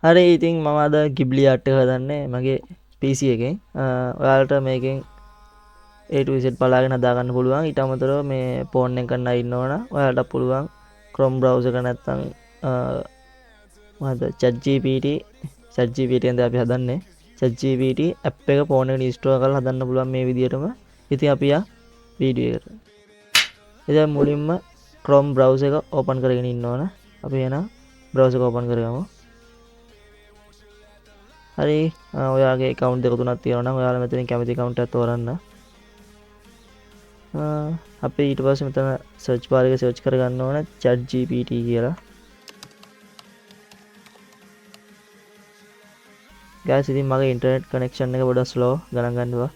හරි, ඉතින් මම අද Ghibli art එක හදන්නේ මගේ PC එකෙන්. ඔයාලට මේකෙන් A to Z බලාගෙන හදාගන්න පුළුවන්. ඊට අමතරව මේ ෆෝන් එක කරන්න ඉන්නවනම් ඔයාලට පුළුවන් Chrome browser එක නැත්තම් මොකද්ද ChatGPT, ChatGPT එකෙන් අපි හදන්නේ. ChatGPT app එක ෆෝන් එකට ඉන්ස්ටෝල් කරලා හදන්න පුළුවන් මේ විදිහටම. ඉතින් අපි යා වීඩියෝ එකට. ඉතින් මුලින්ම Chrome browser එක ඕපන් කරගෙන ඉන්න ඕන. අපි එහෙනම් browser එක ඕපන් කරගමු. හරි, ඔයාගේ account දෙක තුනක් තියෙනවා නම් ඔයාලා මෙතනින් කැමති account එකක් තෝරන්න. අපි ඊට පස්සේ මෙතන search bar එකේ search කරගන්න ඕන ChatGPT කියලා. Guys, ඉතින් මගේ ඉන්ටර්නෙට් කනෙක්ෂන් එක පොඩ්ඩක් ස්ලෝ, ගණන් ගන්න එපා.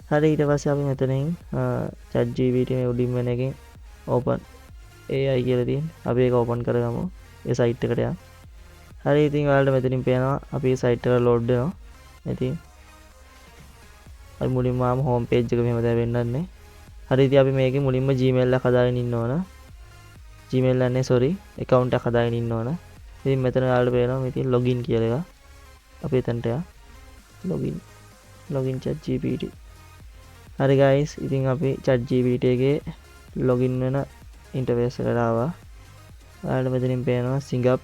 හරි, ඊට පස්සේ අපි මෙතනින් ChatGPT මේ උඩින් වෙන එකෙන් open AI කියලා තියෙන. අපි ඒක ඕපන් කරගමු. ඒ සයිට් එකට යන්න. හරි, ඉතින් ඔයාලට මෙතනින් පේනවා අපි ඒ සයිට් එකට ලෝඩ් වෙනවා. ඉතින් අපි මුලින්ම ආවම හෝම් පේජ් එක මෙහෙම තමයි වෙන්නන්නේ. හරි, ඉතින් අපි මේකේ මුලින්ම Gmail එකක් හදාගෙන ඉන්න ඕන. Gmail එක නේ, sorry, account එකක් හදාගෙන ඉන්න ඕන. ඉතින් මෙතන ඔයාලට පේනවා මේ තියෙන login කියලා එකක්. අපි එතනට යමු. Login ChatGPT. හරි guys, ඉතින් අපි ChatGPT එකේ login වෙන ඉන්ටර්ෆේස් එකට ආවා. ඔයාලට මෙතනින් පේනවා sign up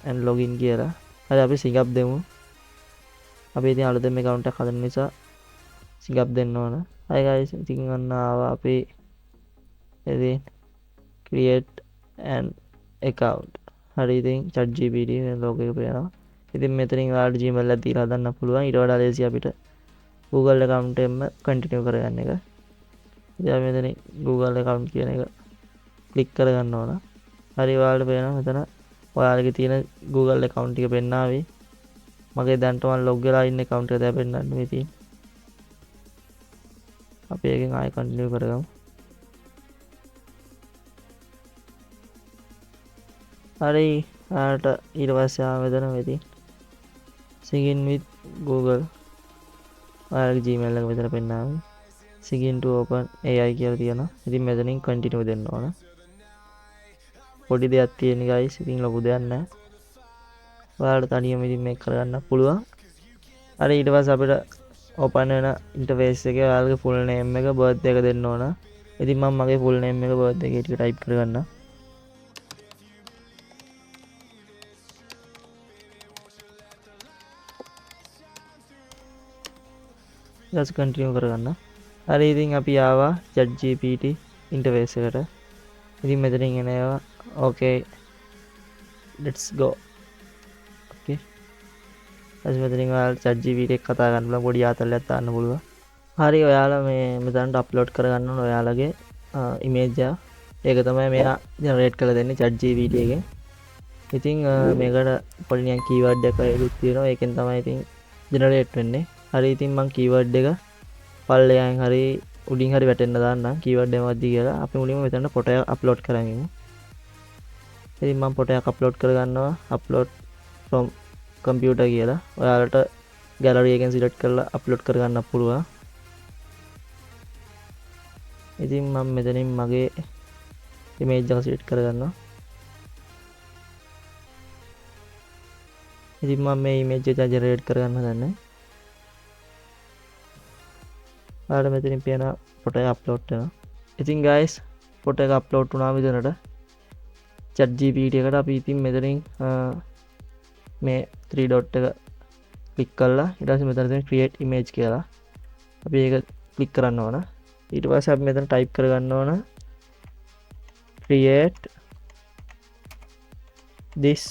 and login කියලා. හරි, අපි sign up දෙමු. අපි ඉතින් අලුතෙන් account එකක් හදන නිසා sign up දෙන්න ඕන. හරි guys, ඉතින් ඔන්න ආවා අපි ඉතින් create an account. හරි, ඉතින් ChatGPT මේ ලෝගෝ එක පේනවා. ඉතින් මෙතනින් ඔයාලට Gmail එකක් දීලා හදන්න පුළුවන්. ඊට වඩා ලේසි අපිට Google account එකෙන්ම continue කරගන්න එක. ඉතින් අපි මෙතනින් Google account කියන එක ක්ලික් කරගන්න ඕන. හරි, ඔයාලට පේනවා මෙතන ඔයාලගේ තියෙන Google account එක පෙන්නාවි. මගේ දැනට මම ලොග් වෙලා ඉන්න account එක දැන් පෙන්නන්නේ මේ තියෙන්නේ. අපි ඒකෙන් ආයෙ කන්ටිනියු කරගමු. හරි, ඔයාලට ඊට පස්සේ ආව මෙතන මේ තියෙන sign in with Google. ඔයාලගේ Gmail එක මෙතන පෙන්නාවි. Sign in to open AI කියලා තියෙනවා. ඉතින් මෙතනින් කන්ටිනියු දෙන්න ඕන. පොඩි දෙයක් තියෙන guys, ඉතින් ලොකු දෙයක් නෑ. ඔයාලට තනියම ඉතින් මේක කරගන්න පුළුවන්. හරි, ඊට පස්සේ අපිට ඕපන් වෙන ඉන්ටර්ෆේස් එකේ ඔයාලගේ ෆුල් නේම් එක, බර්ත් එක දෙන්න ඕන. ඉතින් මම මගේ ෆුල් නේම් එක, බර්ත් එක ටික ටයිප් කරගන්න. ඊට පස්සේ කන්ටිනියු කරගන්න. හරි, ඉතින් අපි ආවා ChatGPT interface එකට. ඉතින් මෙතනින් එන ඒවා okay, let's go. Okay. ඊට මෙතනින් ඔයාලා ChatGPT එක්ක කතා කරන්න පුළුවන්, පොඩි ආතල්යක් දාන්න පුළුවන්. හරි, ඔයාලා මේ මෙතනට අප්ලෝඩ් කරගන්න ඕන ඔයාලගේ ඉමේජ් එක. ඒක තමයි මෙයා ජෙනරේට් කරලා දෙන්නේ ChatGPT එකෙන්. ඉතින් මේකට පොඩි නිකන් කීවර්ඩ් එකක් වගේ එකක් තියෙනවා. ඒකෙන් තමයි ඉතින් ජෙනරේට් වෙන්නේ. හරි, ඉතින් මං කීවර්ඩ් එක පල්ලෙහායින් හරි උඩින් හරි වැටෙන්න දාන්නම් කීවර්ඩ් එක මොකක්ද කියලා. අපි මුලින්ම මෙතනට ෆොටෝ එක අප්ලෝඩ් කරන් ඉමු. ඉතින් මං ෆොටෝ එකක් අප්ලෝඩ් කරගන්නවා අප්ලෝඩ් ෆ්‍රොම් කම්පියුටර් කියලා. ඔයාලට ගැලරි එකෙන් සිලෙක්ට් කරලා අප්ලෝඩ් කරගන්න පුළුවන්. ඉතින් මම මෙතනින් මගේ ඉමේජ් එක සිලෙක්ට් කරගන්නවා. ඉතින් මම මේ ඉමේජ් එක ජෙනරේට් කරගන්න හදන්නේ. ඔයාලට මෙතනින් පේන ෆොටෝ එක අප්ලෝඩ් වෙනවා. ඉතින් guys, photo එක අප්ලෝඩ් වුණා මෙතනට ChatGPT එකට. අපි ඉතින් මෙතනින් මේ 3 dot එක ක්ලික් කරලා ඊට පස්සේ මෙතන තියෙන create image කියලා අපි ඒක ක්ලික් කරන්න ඕන. ඊට පස්සේ අපි මෙතන ටයිප් කරගන්න ඕන create this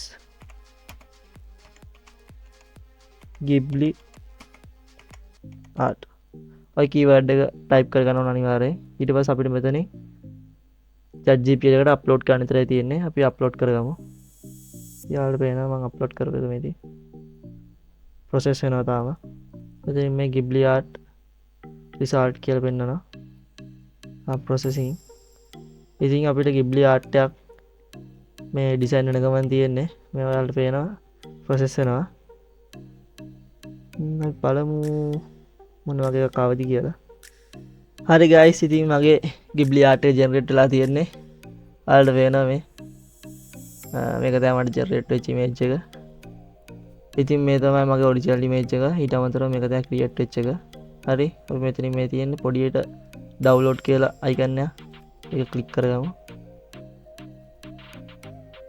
Ghibli art. ඔය කීවර්ඩ් එක ටයිප් කරගන්න ඕන අනිවාර්යෙන්. ඊට පස්සේ අපිට මෙතනින් ChatGPT එකට අප්ලෝඩ් කරන්න විතරයි තියෙන්නේ. අපි අප්ලෝඩ් කරගමු. යාළුවට පේනවා මම අප්ලෝඩ් කරපු එක මේදී ප්‍රොසෙස් වෙනවා තාම. මෙතනින් මේ Ghibli art result කියලා පෙන්නනවා. ප්‍රොසෙසිං. ඉතින් අපිට Ghibli art එකක් මේ ඩිසයින් වෙන ගමන් තියෙන්නේ. මේ ඔයාලට පේනවා ප්‍රොසෙස් වෙනවා. අපි බලමු මොන වගේ එකක් ආවද කියලා. හරි ගයිස්, ඉතින් මගේ Ghibli art එක ජෙනරේට් වෙලා තියෙන්නේ. ඔයාලට පේනවා මේක තමයි මට ජෙනරේට් වෙච්ච ඉමේජ් එක. ඉතින් මේ තමයි මගේ ඔරිජිනල් ඉමේජ් එක. ඊට අමතරව මේක තමයි ක්‍රියේට් වෙච්ච එක. හරි, අපි මෙතනින් මේ තියෙන්නේ පොඩියට ඩවුන්ලෝඩ් කියලා අයිකන් එක. ඒක ක්ලික් කරගමු.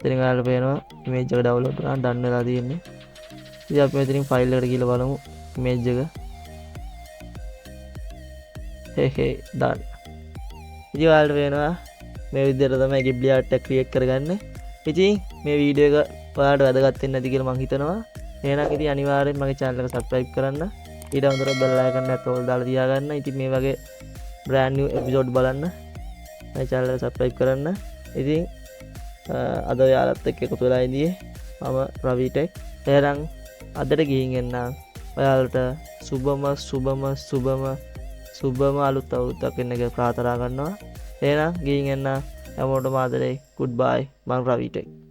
ඉතින් ඔයාලට පේනවා ඉමේජ් එක ඩවුන්ලෝඩ් වුණා, ඩන් වෙලා තියෙන්නේ. ඉතින් අපි මෙතනින් ෆයිල් එකට ගිහලා බලමු ඉමේජ් එක. හේ හේ ඩන්. ඉතින් ඔයාලට පේනවා මේ විදිහට තමයි Ghibli art එක ක්‍රියේට් කරගන්නේ. ඉතින් මේ වීඩියෝ එක ඔයාලට වැදගත් වෙන්න ඇති කියලා මං හිතනවා. එහෙනම් ඉතින් අනිවාර්යෙන් මගේ channel එක subscribe කරන්න. ඊට අමතරව bell icon එකත් ඕල් දාලා තියාගන්න. ඉතින් මේ වගේ brand new episode බලන්න මගේ channel එක subscribe කරන්න. ඉතින් අද ඔයාලත් එක්ක එකතු වෙලා ඉඳියේ මම රවි ටෙක්. එහෙනම් අදට ගිහින් එන්නම්. ඔයාලට සුබම සුබම සුබම සුබම අලුත් අවුරුද්දක් වෙන්න කියලා ප්‍රාර්ථනා කරනවා. එහෙනම් ගිහින් එන්න හැමෝටම ආදරේ. Good bye. මං රවි ටෙක්.